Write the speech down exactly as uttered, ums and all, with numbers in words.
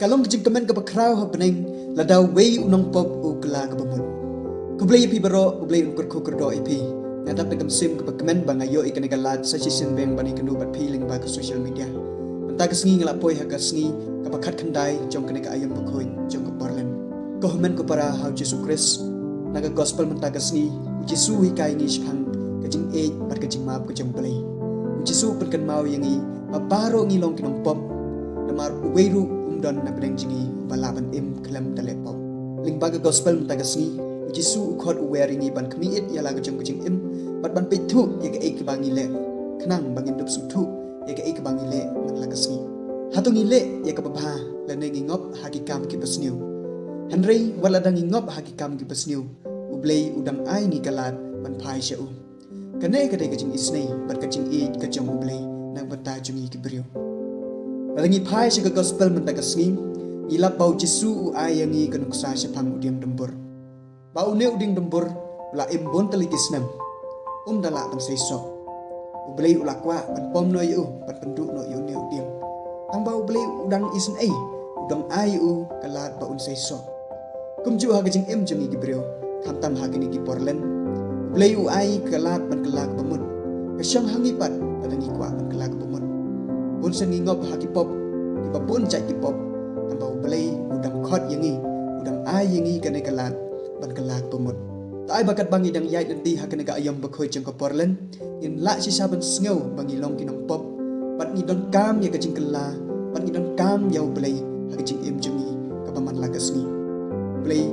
Ka long ka jingkmen kaba khraw ha bneng lada uwei u nongpop u kylla kaba mut. Khublei ïa phi baroh, U Blei un kyrkhu kyrdoh ïa phi. Nga dap da ka mynsiem kaba kmen ba nga ïoh ïa kane ka lad sa shisien beng ban ïakynduh bad phi lyngba ka social media. Mynta ka sngi nga la poi ha ka sngi kaba khatkhyndai jong kane ka aïom bakhuid jong ka Portland. Ko hynmen ko para ha U Jisu Khrist, na ka gospel mynta ka sngi, U Jisu u hikai ngi shaphang ka jingïeit bad ka jingmap ka jong U Blei. U Jisu u pynkynmaw ïa ngi ba baroh ngi long ki nongpop, namar uwei ruh um don na bneng jong ngi uba lah ban im khlem da leh pop. Lyngba ka gospel mynta ka sngi, U Jisu u khot u wer ïa ngi ban khmih ïit ïa la ka jong ka jingim bad ban peit thuh ïa kaei kaba ngi leh, khnang ba ngin dup sngewthuh ïa kaei kaba ngi leh man la ka sngi. Hato ngi leh ïa kaba bha lane ngi ngop ha ki kam kiba sniew? Hynrei wat lada ngi ngop ha ki kam kiba sniew, U Blei u dang ai ngi ka lad ban phai sha u. Kane ka dei ka jingisynei bad ka jingïeit ka jong U Blei na ka bynta jong ngi ki briew. Lada ngi phai sha ka gospel mynta ka sngi, ngi lap ba U Jisu u ai ïa ngi ka nuksa shaphang u dieng dumbur. Ba une u dieng dumbur u la im bun tylli ki snem, um da lah ban sei soh. U Blei u la kwah ban pom noh ïa u, ban pynduh noh ïa une u dieng. Tangba U Blei u dang isynei, u dang ai ïa u ka lad ba un sei soh. Kumjuh ha ka jingim jong ngi ki briew, khamtam ha kine ki por lem, U Blei u ai ka lad ban kylla kaba mut. Ka shong ha ngi pat lada ngi kwah ban kylla kaba mut. Bun sien ngi ngop ha ki pop, kiba bun jait ki pop, tangba U Blei u dang khot ïa ngi, u dang ai ïa ngi kane ka lad ban kylla kaba mut. To ai ba katba ngi dang ïaid lynti ha kane ka aïom bakhuid jong ka Portland, ngin lah shisha ban sngew ba ngi long ki nongpop, bad ngi donkam ïa ka jingkylla, bad ngi donkam ïa U Blei ha ka jingim jong ngi kaba man la ka sngi. U Blei